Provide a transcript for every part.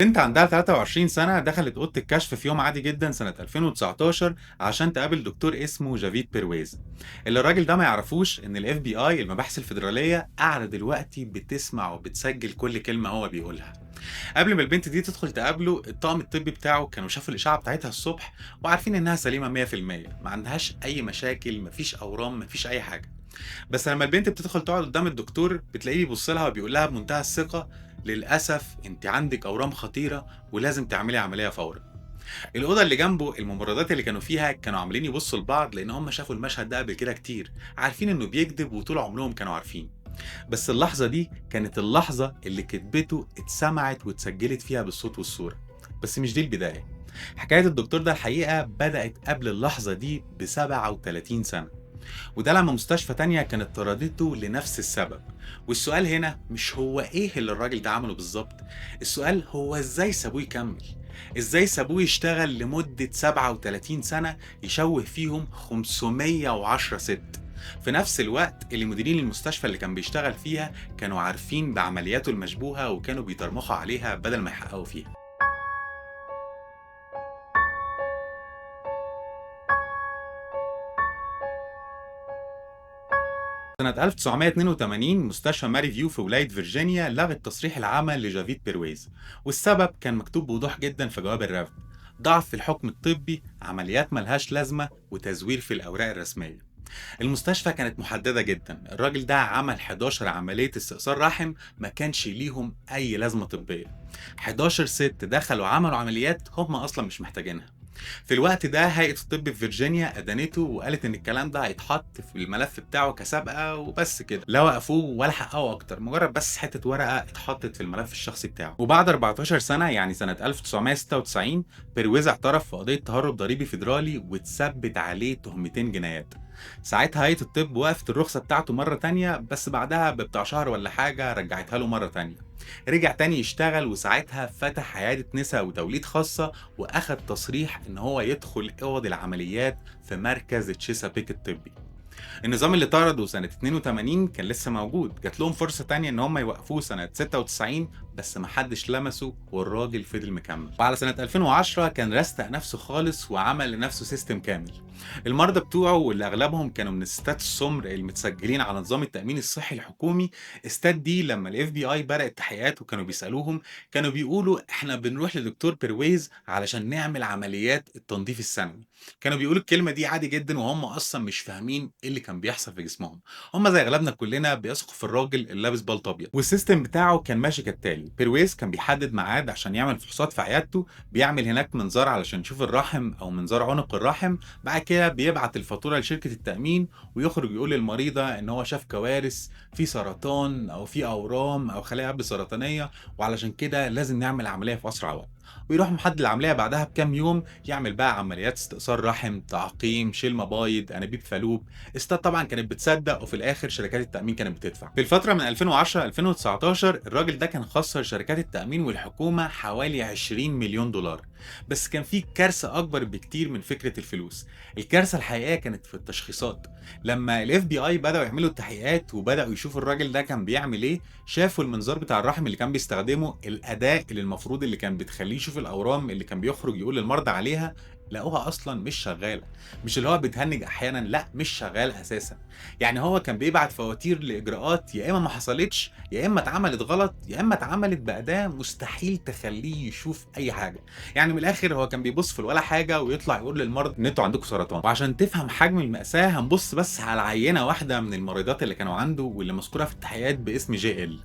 بنت عندها 23 سنة دخلت أوضة الكشف في يوم عادي جدا سنة 2019 عشان تقابل دكتور اسمه جافيد بيرويز. اللي الراجل ده ما يعرفوش إن ال FBI المباحث الفيدرالية قاعدة دلوقتي بتسمع وبتسجل كل كلمة هو بيقولها. قبل ما البنت دي تدخل تقابله، الطاقم الطبي بتاعه كانوا شافوا الإشعة بتاعتها الصبح وعارفين إنها سليمة 100%، ما عندهاش أي مشاكل، مفيش أورام، مفيش أي حاجة. بس لما البنت بتدخل تقعد قدام الدكتور بتلاقيه بيبص لها وبيقول لها بمنتهى الثقة: للأسف انت عندك أورام خطيرة ولازم تعملي عملية فورا. الأوضة اللي جنبه الممرضات اللي كانوا فيها كانوا عاملين يبصوا لبعض لأن هم شافوا المشهد ده قبل كده كتير، عارفين إنه بيكذب وطول عمرهم كانوا عارفين. بس اللحظة دي كانت اللحظة اللي كذبته اتسمعت واتسجلت فيها بالصوت والصورة. بس مش دي البداية. حكاية الدكتور ده الحقيقة بدأت قبل اللحظة دي ب 37 سنة، وده لما مستشفى تانية كانت طردته لنفس السبب. والسؤال هنا مش هو ايه اللي الراجل ده عمله بالظبط، السؤال هو ازاي سابوه يكمل، ازاي سابوه يشتغل لمدة 37 سنة يشوه فيهم 510 ست، في نفس الوقت اللي مديرين المستشفى اللي كان بيشتغل فيها كانوا عارفين بعملياته المشبوهة وكانوا بيترمخوا عليها بدل ما يحققوا فيها. سنة 1982 مستشفى ماري فيو في ولاية فيرجينيا لغت تصريح العمل لجافيد بيرويز، والسبب كان مكتوب بوضوح جدا في جواب الرفض: ضعف في الحكم الطبي، عمليات ملهاش لازمة، وتزوير في الأوراق الرسمية. المستشفى كانت محددة جدا، الراجل ده عمل 11 عملية استئصال رحم ما كانش ليهم أي لازمة طبية، 11 ست دخلوا عملوا عمليات هم أصلا مش محتاجينها. في الوقت ده هيئة الطب في فيرجينيا أدانته وقالت إن الكلام ده هيتحط في الملف بتاعه كسابقة وبس كده، لا وقفوه ولا حققوا أكتر، مجرد بس حتة ورقة اتحطت في الملف الشخصي بتاعه. وبعد 14 سنة يعني سنة 1996 بيرويز اعترف في قضية تهرب ضريبي فيدرالي واتثبت عليه تهمتين جنايات. ساعتها هيئة الطب وقفت الرخصة بتاعته مرة تانية، بس بعدها بتاع شهر ولا حاجة رجعتها له مرة تانية. رجع تاني يشتغل، وساعتها فتح عيادة نساء وتوليد خاصة وأخد تصريح إن هو يدخل أوض العمليات في مركز تشيسابيك الطبي. النظام اللي طرده سنة 82 كان لسه موجود، جات لهم فرصة تانية إن هم يوقفوه سنة 96 بس محدش لمسه والراجل فضل مكمل. وعلى سنة 2010 كان رستق نفسه خالص وعمل لنفسه system كامل. المرضى بتوعه واللي أغلبهم كانوا من الستات السمر المتسجلين على نظام التأمين الصحي الحكومي، الستات دي لما ال FBI بدأت تحقيقات وكانوا بيسألوهم كانوا بيقولوا احنا بنروح لدكتور بيرويز علشان نعمل عمليات التنظيف السنوي. كانوا بيقولوا الكلمة دي عادي جدا وهم أصلا مش فاهمين ايه اللي كان بيحصل في جسمهم. هم زي اغلبنا كلنا بيثقوا في الراجل اللي لابس بلطو ابيض. وال system بتاعه كان ماشي كالتالي: بيرويز كان بيحدد ميعاد عشان يعمل فحوصات في عيادته، بيعمل هناك منظار علشان يشوف الرحم او منظار عنق الرحم، بعد كده بيبعت الفاتورة لشركة التامين ويخرج يقول للمريضه ان هو شاف كوارث في سرطان او في اورام او خلايا قبل سرطانية وعلشان كده لازم نعمل عملية في اسرع وقت. ويروح محدد العملية بعدها بكام يوم يعمل بقى عمليات استئصال رحم، تعقيم، شيل مبايض، انابيب فالوب. الستات طبعا كانت بتصدق وفي الاخر شركات التامين كانت بتدفع. في الفترة من 2010 2019 الراجل ده كان خسر شركات التامين والحكومة حوالي 20 مليون دولار. بس كان في كارثة اكبر بكتير من فكرة الفلوس. الكارثة الحقيقية كانت في التشخيصات. لما ال FBI بداوا يعملوا التحقيقات وبداوا يشوفوا الراجل ده كان بيعمل ايه، شافوا المنظار بتاع الرحم اللي كان بيستخدمه، الاداة اللي المفروض اللي كان بتخليه يشوف الاورام اللي كان بيخرج يقول للمرضى عليها، لقوها اصلا مش شغالة. مش اللي هو بتهنج احيانا، لا مش شغال اساسا. يعني هو كان بيبعت فواتير لاجراءات يا اما ما حصلتش، يا اما اتعملت غلط، يا اما اتعملت باداة مستحيل تخليه يشوف اي حاجة. يعني من الاخر هو كان بيبص في ولا حاجة ويطلع يقول للمرضى ان انتوا عندكم سرطان. وعشان تفهم حجم المأساة هنبص بس على عينه واحدة من المريضات اللي كانوا عنده واللي مذكورة في التحقيقات باسم جي ال.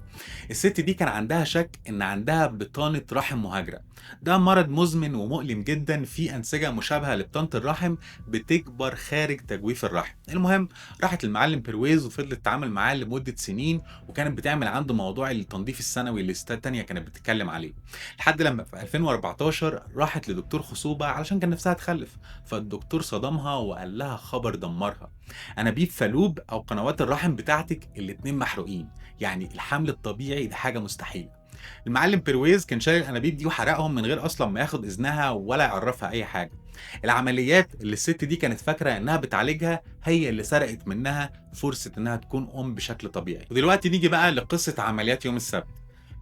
الست دي كان عندها شك ان عندها بطانه رحم مهاجرة. ده مرض مزمن ومؤلم جدا، فيه انسجة مشابهة لبطانه الرحم بتكبر خارج تجويف الرحم. المهم راحت المعلم بيرويز وفضلت تتعامل معاه لمدة سنين، وكانت بتعمل عنده موضوع التنظيف السنوي اللي ستات تانية كانت بتتكلم عليه، لحد لما في 2014 راحت لدكتور خصوبة علشان كان نفسها تخلف. فالدكتور صدمها وقال لها خبر دمرها: انابيب فالوب او قنوات الرحم بتاعتك الاتنين محروقين، يعني الحمل الطبيعي ده حاجة مستحيلة. المعلم بيرويز كان شايل الانابيب دي وحرقهم من غير اصلا ما ياخد اذنها ولا يعرفها اي حاجة. العمليات اللي الست دي كانت فاكره انها بتعالجها هي اللي سرقت منها فرصة انها تكون ام بشكل طبيعي. ودلوقتي نيجي بقى لقصة عمليات يوم السبت.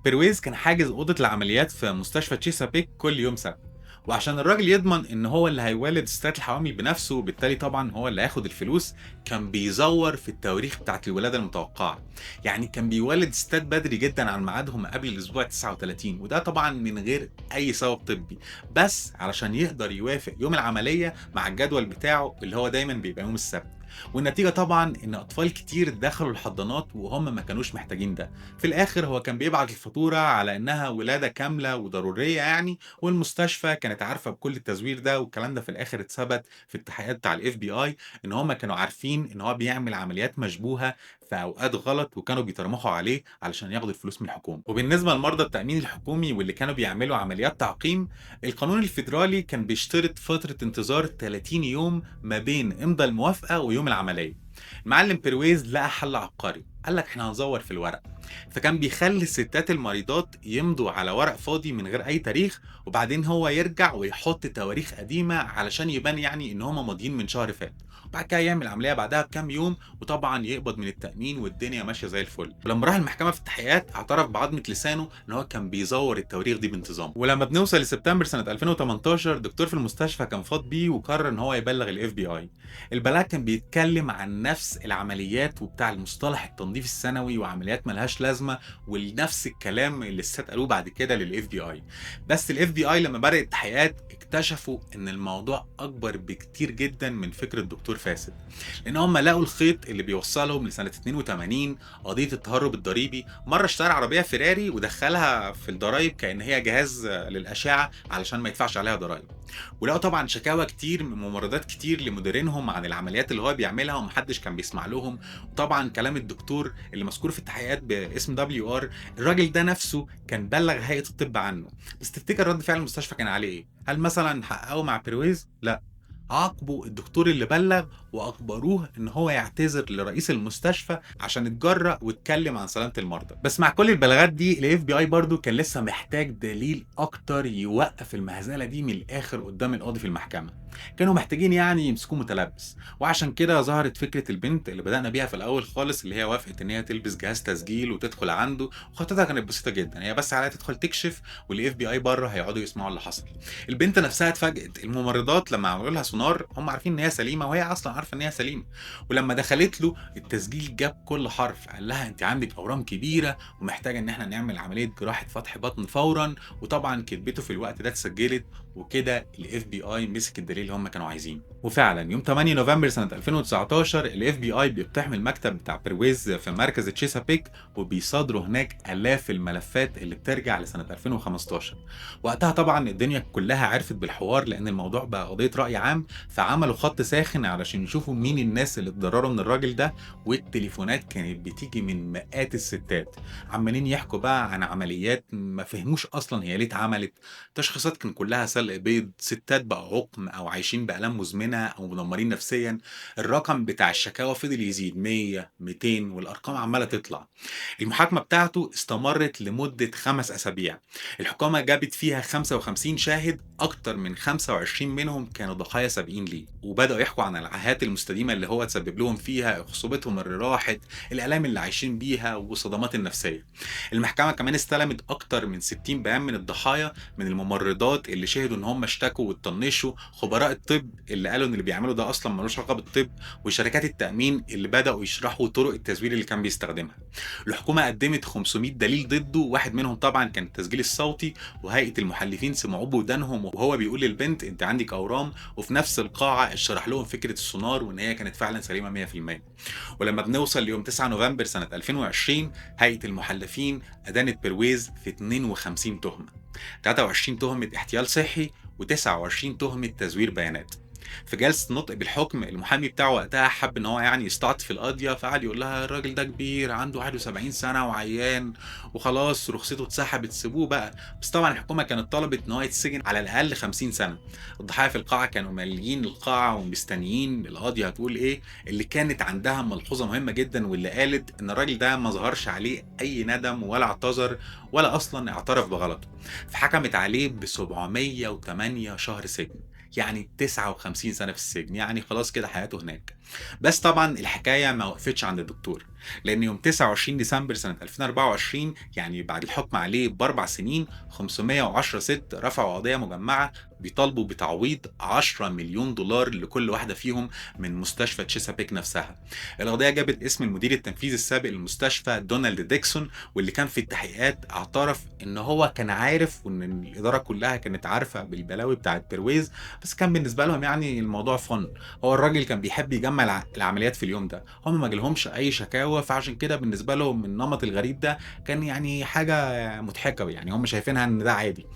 بيرويز كان حاجز اوضة العمليات في مستشفى تشيسابيك كل يوم سبت، وعشان الراجل يضمن ان هو اللي هيولد ستات الحوامل بنفسه وبالتالي طبعا هو اللي هياخد الفلوس، كان بيزور في التواريخ بتاعت الولادة المتوقعة. يعني كان بيولد ستات بدري جدا عن ميعادهم قبل الاسبوع 39، وده طبعا من غير اي سبب طبي، بس علشان يقدر يوافق يوم العملية مع الجدول بتاعه اللي هو دايما بيبقى يوم السبت. والنتيجة طبعا ان اطفال كتير دخلوا الحضانات وهم ما كانوش محتاجين ده. في الاخر هو كان بيبعت الفاتورة على انها ولاده كاملة وضرورية يعني، والمستشفى كانت عارفه بكل التزوير ده، والكلام ده في الاخر اتثبت في التحقيقات بتاع ال FBI ان هم كانوا عارفين ان هو بيعمل عمليات مشبوهة في اوقات غلط، وكانوا بيترمخوا عليه علشان ياخدوا الفلوس من الحكومة. وبالنسبة لمرضى التامين الحكومي واللي كانوا بيعملوا عمليات تعقيم، القانون الفيدرالي كان بيشترط فترة انتظار 30 يوم ما بين امضاء الموافقة ويوم العملية. المعلم بيرويز لقى حل عبقري، قال لك احنا هنزور في الورق. فكان بيخلي الستات المريضات يمضوا على ورق فاضي من غير اي تاريخ، وبعدين هو يرجع ويحط تواريخ قديمة علشان يبان يعني ان هما ماضيين من شهر فات، وبعد كده يعمل عملية بعدها بكام يوم، وطبعا يقبض من التامين والدنيا ماشية زي الفل. ولما راح المحكمة في التحقيقات اعترف بعظمة لسانه ان هو كان بيزور التواريخ دي بانتظام. ولما بنوصل لسبتمبر سنة 2018، دكتور في المستشفى كان فاض بيه وقرر ان هو يبلغ ال FBI. البلاغ كان بيتكلم عن نفس العمليات وبتاع المصطلح التنظيف السنوي وعمليات ملهاش لازمه، ونفس الكلام اللي الستات قالوه بعد كده لل FBI. بس ال FBI لما بدات التحقيقات اكتشفوا ان الموضوع اكبر بكتير جدا من فكرة دكتور فاسد، لان هم لقوا الخيط اللي بيوصلهم لسنه 82، قضية التهرب الضريبي. مرة اشترى عربية فيراري ودخلها في الضرايب كأن هي جهاز للاشعه علشان ما يدفعش عليها ضرايب. ولقوا طبعا شكاوى كتير من ممرضات كتير لمديرينهم عن العمليات اللي هو بيعملها ومحدش كان بيسمع لهم. وطبعا كلام الدكتور اللي مذكور في التحقيقات باسم WR، الراجل ده نفسه كان بلغ هيئة الطب عنه. بس تفتكر رد فعل المستشفى كان عليه ايه؟ هل مثلا حققوا مع بيرويز؟ لا، عاقبوا الدكتور اللي بلغ واجبروه ان هو يعتذر لرئيس المستشفى عشان اتجرأ واتكلم عن سلامة المرضى. بس مع كل البلاغات دي ال FBI برضه كان لسه محتاج دليل اكتر يوقف المهزلة دي من الاخر قدام القاضي في المحكمة. كانوا محتاجين يعني يمسكوه متلبس، وعشان كده ظهرت فكرة البنت اللي بدأنا بيها في الاول خالص، اللي هي وافقت ان هي تلبس جهاز تسجيل وتدخل عنده. وخطتها كانت بسيطة جدا، هي بس عليها تدخل تكشف وال FBI بره هيقعدوا يسمعوا اللي حصل. البنت نفسها اتفاجئت، الممرضات لما عملوا لها سونار هم عارفين ان هي سليمة وهي اصلا عارفه ان هي سليمة، ولما دخلت له التسجيل جاب كل حرف، قال لها انت عندك اورام كبيرة ومحتاجة ان احنا نعمل عملية جراحه فتح بطن فورا. وطبعا كذبته في الوقت ده اتسجلت، وكده ال FBI مسك الدليل اللي هم كانوا عايزينه. وفعلا يوم 8 نوفمبر سنة 2019 ال FBI بيقتحم المكتب بتاع بيرويز في مركز تشيسابيك، وبيصادروا هناك الاف الملفات اللي بترجع لسنه 2015. وقتها طبعا الدنيا كلها عرفت بالحوار لان الموضوع بقى قضية راي عام، فعملوا خط ساخن علشان يشوفوا مين الناس اللي اتضرروا من الراجل ده. والتليفونات كانت بتيجي من مئات الستات عمالين يحكوا بقى عن عمليات ما فهموش اصلا هي ليه اتعملت، تشخيصات كان كلها سلق بيض، ستات بقى عقم او عايشين بالام مزمنة او مدمرين نفسيا. الرقم بتاع الشكاوى فضل يزيد 100 200 والارقام عماله تطلع. المحاكمة بتاعته استمرت لمدة 5 اسابيع، الحكومة جابت فيها 55 شاهد، اكتر من 25 منهم كانوا ضحايا سابقين ليه، وبداوا يحكوا عن العاهات المستديمه اللي هو تسبب لهم فيها، خصوبتهم اللي راحت، الالام اللي عايشين بيها، والصدمات النفسية. المحكمة كمان استلمت اكتر من 60 بيان من الضحايا، من الممرضات اللي شهدوا ان هم اشتكوا واتطنشوا، خبراء الطب اللي قالوا ان اللي بيعملوا ده اصلا ملوش علاقة بالطب، وشركات التامين اللي بداوا يشرحوا طرق التزوير اللي كان بيستخدمها. الحكومة قدمت 500 دليل ضده، واحد منهم طبعا كان التسجيل الصوتي، وهيئة المحلفين سمعوه بودانهم وهو بيقول للبنت انت عندك اورام، وفي نفس القاعة اشرح لهم فكرة السونار وان هي كانت فعلا سليمة 100%. ولما بنوصل ليوم 9 نوفمبر سنة 2020 هيئة المحلفين ادانت بيرويز في 52 تهمه، 23 تهمه احتيال صحي و29 تهمه تزوير بيانات. في جلسه نطق بالحكم المحامي بتاعه وقتها حب ان هو يعني يستعطف القاضية، فقعد يقول لها الراجل ده كبير عنده 71 سنة وعيان وخلاص رخصته اتسحبت سيبوه بقى. بس طبعا الحكومة كانت طلبت ان هو يتسجن على الاقل 50 سنة. الضحايا في القاعة كانوا ماليين القاعة ومستنيين القاضية هتقول ايه، اللي كانت عندها ملحوظة مهمة جدا واللي قالت ان الراجل ده ما ظهرش عليه اي ندم ولا اعتذر ولا اصلا اعترف بغلطه، فحكمت عليه ب 708 شهر سجن، يعني 59 سنة في السجن، يعني خلاص كده حياته هناك. بس طبعا الحكاية ما وقفتش عند الدكتور، لان يوم 29 ديسمبر سنة 2024، يعني بعد الحكم عليه ب4 سنين، 510 ست رفعوا قضية مجمعة بيطالبوا بتعويض 10 مليون دولار لكل واحدة فيهم من مستشفى تشيسابيك نفسها. القضية جابت اسم المدير التنفيذي السابق للمستشفى دونالد ديكسون، واللي كان في التحقيقات اعترف ان هو كان عارف وان الادارة كلها كانت عارفه بالبلاوي بتاعت بيرويز، بس كان بالنسبة لهم يعني الموضوع fun. هو الراجل كان بيحب يجمع العمليات في اليوم ده، هم ما جالهمش اي شكاوى، فعشان كده بالنسبة لهم النمط الغريب ده كان يعني حاجة مضحكة، يعني هم شايفينها ان ده عادي.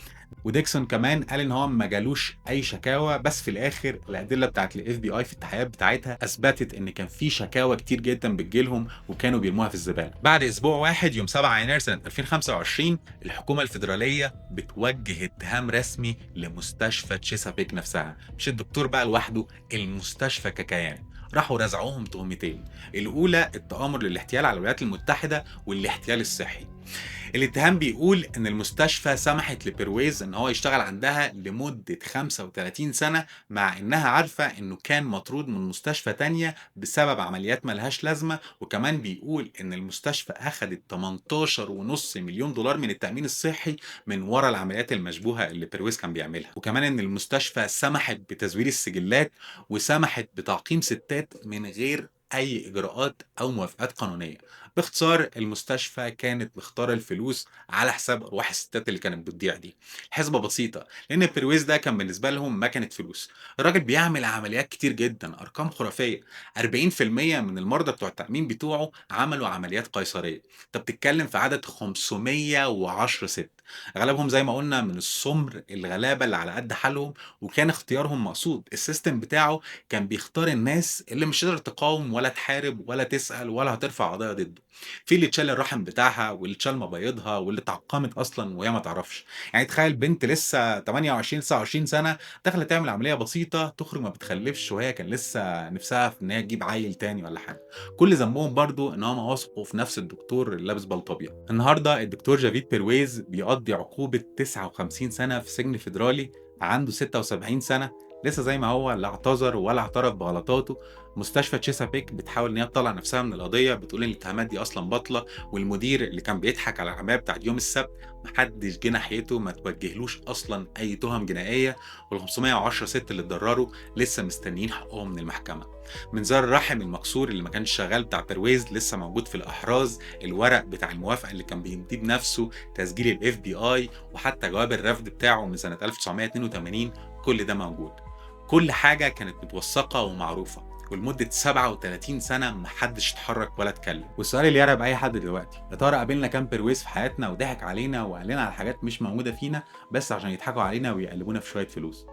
وديكسون كمان قال ان هو ما جالوش اي شكاوى، بس في الاخر الادلة بتاعت ال FBI في التحقيقات بتاعتها اثبتت ان كان في شكاوى كتير جدا بتجيلهم وكانوا بيرموها في الزبالة. بعد اسبوع واحد يوم 7 يناير سنة 2025 الحكومة الفيدرالية بتوجه اتهام رسمي لمستشفى تشيسابيك نفسها، مش الدكتور بقى لوحده، المستشفى ككيان. راحوا رزعوهم تهمتين، الاولى التآمر للاحتيال على الولايات المتحدة والاحتيال الصحي. الاتهام بيقول ان المستشفى سمحت لبيرويز ان هو يشتغل عندها لمدة 35 سنة، مع انها عارفة انه كان مطرود من مستشفى تانية بسبب عمليات ملهاش لازمة. وكمان بيقول ان المستشفى اخدت 18.5 مليون دولار من التأمين الصحي من ورا العمليات المشبوهة اللي بيرويز كان بيعملها. وكمان ان المستشفى سمحت بتزوير السجلات وسمحت بتعقيم ستات من غير اي اجراءات او موافقات قانونية. باختصار المستشفى كانت مختاره الفلوس على حساب ارواح الستات اللي كانت بتضيع دي. حسبه بسيطة، لان بيرويز ده كان بالنسبة لهم مكنه فلوس. الراجل بيعمل عمليات كتير جدا، ارقام خرافية، 40% من المرضى بتوع التامين بتوعه عملوا عمليات قيصرية. انت بتتكلم في عدد 510 ست، اغلبهم زي ما قلنا من السمر الغلابة اللي على قد حالهم، وكان اختيارهم مقصود. ال system بتاعه كان بيختار الناس اللي مش قادرة تقاوم ولا تحارب ولا تسأل ولا هترفع قضية ضده. في اللي اتشال الرحم بتاعها، واللي اتشال مبيضها، واللي اتعقمت اصلا وهي ما تعرفش. يعني تخيل بنت لسه 28 29 سنة داخله تعمل عملية بسيطة، تخرج ما بتخلفش، وهي كان لسه نفسها في ان هي تجيب عيل تاني ولا حاجة. كل ذنبهم برضو ان هم وثقوا في نفس الدكتور اللي لابس بلطبيه. النهارده الدكتور جافيد بيرويز بيقضي عقوبه 59 سنة في سجن فيدرالي، عنده 76 سنة، لسه زي ما هو، لا اعتذر ولا اعترف بغلطاته. مستشفى تشيسابيك بتحاول ان هي تطلع نفسها من القضية، بتقول ان الاتهامات دي اصلا باطله، والمدير اللي كان بيضحك على العملية بتاعت يوم السبت محدش جه ناحيته، ما توجهلوش اصلا اي تهم جنائية، وال 510 ست اللي اتضرروا لسه مستنيين حقهم من المحكمة. منظار الرحم المكسور اللي ما كانش شغال بتاع بيرويز لسه موجود في الاحراز، الورق بتاع الموافقة اللي كان بيمضيه بنفسه، تسجيل ال FBI، وحتى جواب الرفض بتاعه من سنة 1982، كل ده موجود. كل حاجة كانت متوثقه ومعروفة، ولمدة 37 سنة محدش اتحرك ولا اتكلم. والسؤال اللي يرعب أي حد دلوقتي، يا ترى قابلنا كام بيرويز في حياتنا وضحك علينا وقال لنا على حاجات مش موجودة فينا بس عشان يضحكوا علينا ويقلبونا في شوية فلوس؟